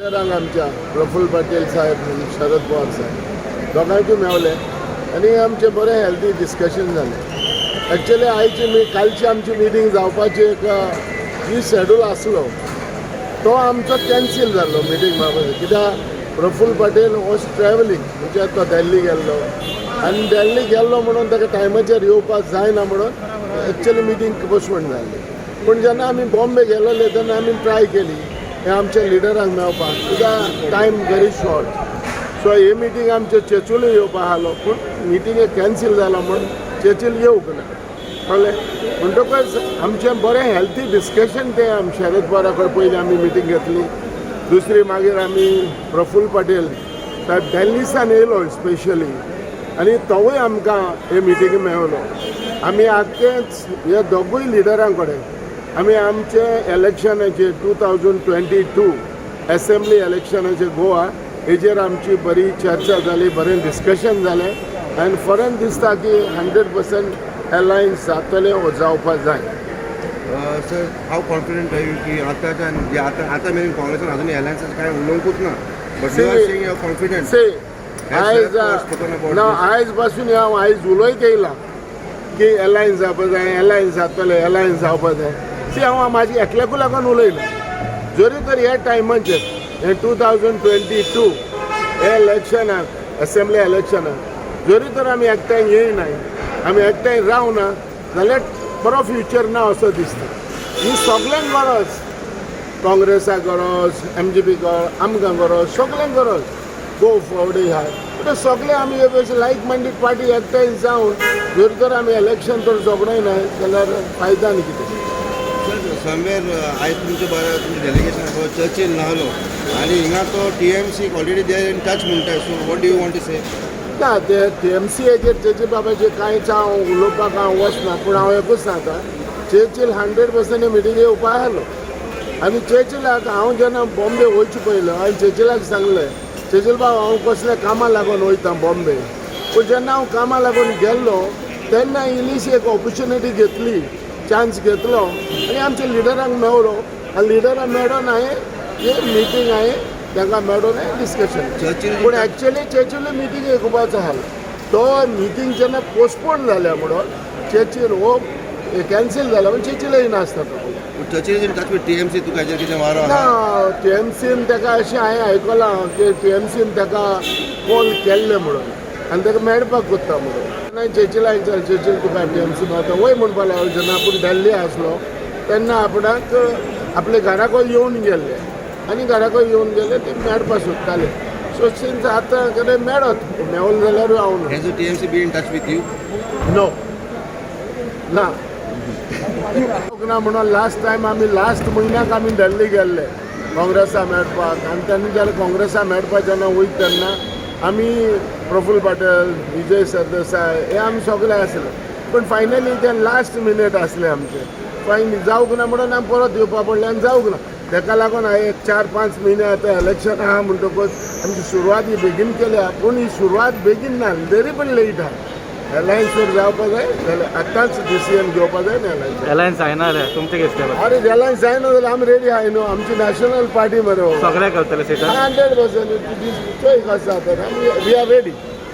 लिडरांक आमच्या प्रफुल्ल पटेल साहेब आनी शरद पवार साहेब दोगांयकूय मेवले आनी आमचें बरें हेल्दी डिस्कशन जालें. एक्चुली आयची मी कालची आमची मिटींग जावपाची एक जी शेड्यूल आसलो तो आमचो कॅन्सील जाल्लो मिटींग बाबत, कित्याक प्रफुल्ल पटेल वॉज ट्रॅवलिंग, म्हणजे तो दिल्ली गेल्लो आनी दिल्ली गेल्लो म्हणून ताका टायमाचेर येवपाक जायना म्हणून एक्चुअली मिटींग पोस्टपोन जाल्ली. पूण जेन्ना आमी बॉम्बे गेलेले तेन्ना आमी ट्राय केली हे आमच्या लिडरांक मेळपाक, कित्याक टायम व्हेरी शॉर्ट. सो ही मिटींग आमचे चेचूलय येवपा आसलो, पूण मिटींग कॅन्सील जाला म्हूण चेचूल येवंक ना, कळ्ळें? म्हणटकच आमचें बरें हेल्थी डिस्कशन तें आम शरद पवारा कडेन पयलीं आमी मिटींग घेतली, दुसरी मागीर आमी प्रफुल्ल पटेल साहेब दिल्लीसान येयलो स्पेशली आनी तोवूय आमकां हे मिटींगे मेळलो. आमी आतांच हे दोगूय लिडरां कडेन आमी आमचे इलेक्शनाचे 2022 एसेंब्ली इलेक्शनाचे गोवा हेजेर आमची बरी चर्चा जाली, बरें डिस्कशन जालें आनी फरक दिसता की 100% एलायन्स जातलें वो जावपा जाय. Sir, how confident are you की आतांच्यान जे आतां आतां मेरेन काँग्रेसान अजून एलायन्साचें कांय उलोवंकूच ना, but you are See, saying you are confident? Se Has आयज Sharad Pawar spoken about ना this? आयज पासून हांव आयज उलयत येयलां की एलायन्स जावपा जाय, एलायन्स जातलें, एलायन्स जावपा जाय. सी, हांव म्हाजी एकल्याकू लागून उलयना. जरी तर ह्या टायमाचेर हे 2022 हे इलेक्शनाक, एसेंब्ली इलेक्शनाक जरी तर आमी एकठांय येयनाय, आमी एकठांय रावना जाल्यार बरो फ्युचर ना असो दिसता. ही सगल्यांक गरज, काँग्रेसाक गरज, एमजीपी गरज, आमकां गरज, सगल्यांक गरज. गो फॉवर्ड आहा पूण सगळे आमी एक लायक मायंडेड पार्टी एकठांय जावन जर तर आमी इलेक्शन तर झगडयना जाल्यार फायदा न्ही कितें. सर, समवेर आयज तुमचे बरें तुमचे डेलिगेशन चर्चील नाहलो आनी हिंगा तो TMC already they in touch म्हणटा, so what do you want to say? ना, ते टीएमसीएचेर चेची बाबाचेर कांयच हांव उलोवपाक हांव वचना, पूण हांव एकूच सांगता, चेचील 100% मिटींग येवपा आसलो आनी चेचिलाक हांव जेन्ना बॉम्बे वयचे पयलो हांवें चेचिलाक सांगलें, चेचिल बाब, हांव कसल्या कामा लागून वयता बॉम्बे. पूण जेन्ना हांव कामा लागून गेल्लो तेन्ना इल्लीशी एक ऑपॉर्च्युनिटी घेतली, चान्स घेतलो आनी आमच्या लिडरांक मेवलो आनी लिडरांक मेळोन हांवें ही मिटींग हांवें तांकां मेळोन हांवें डिस्कशन चर्चील पूण एक्चुअली चेचिल मिटींग येवपाचो आसलो, तो मिटींग जेन्ना पोस्टपोन जाल्या म्हणून चेचील हो कॅन्सील जाला, पूण चेचील येयनासता तो. Churchill in touch with TMC, तुका हेजेर कितें वारो आहा? ना, टीएमसीन ताका अशें हांवें आयकलां की टीएमसीन ताका कॉल केल्ले म्हणून आनी ताका मेळपाक कोत्ता म्हणून. ना, चेचिला विचार, चेचील तुका टीएमसी मेळटा वय म्हणपाक लागलो. जेन्ना आपूण दिल्ली आसलो तेन्ना आपणाक आपल्या घराकय येवन गेल्ले आनी घराकय येवन गेले, ते मेळपाक सोदताले. सो सिन्स आतां कडेन मेळत मेवले जाल्यारूय हांव न्हू. Has TMC be in touch with you? No, ना ना. म्हणून लास्ट टायम आमी लास्ट म्हयन्याक आमी दिल्ली गेल्ले काँग्रेसा मेळपाक आनी तेन्ना जेन्ना काँग्रेसा मेळपाक जेन्ना वयता तेन्ना आमी प्रफुल्ल पटेल, विजय सरदेसाय हे आमी सगळे आसले, पूण फायनली ते लास्ट मिनीट आसले आमचे, फायन जावंक ना म्हणून आमी परत येवपा पडलें आनी जावंक ना. तेका लागून हांवें एक 4-5 म्हयने आतां इलेक्शन आहा म्हणटकूच आमची सुरवात ही बेगीन केल्या, पूण ही सुरवात बेगीन ना तरी पण लेट आहा. एलायन्स जर जावपा जाय जाल्यार आतांच डिसिजन घेवपा जाय न्ही एलायन्स. अलायन्स जायना जाल्यार तुमचें कितें स्टेप? अरे, एलायन्स जायना जाल्यार आमी रेडी आहाय न्हू, आमची नॅशनल पार्टी मरे. सगळे करतले सिटां? 100%. चोय कसं जाता, आमी we are ready.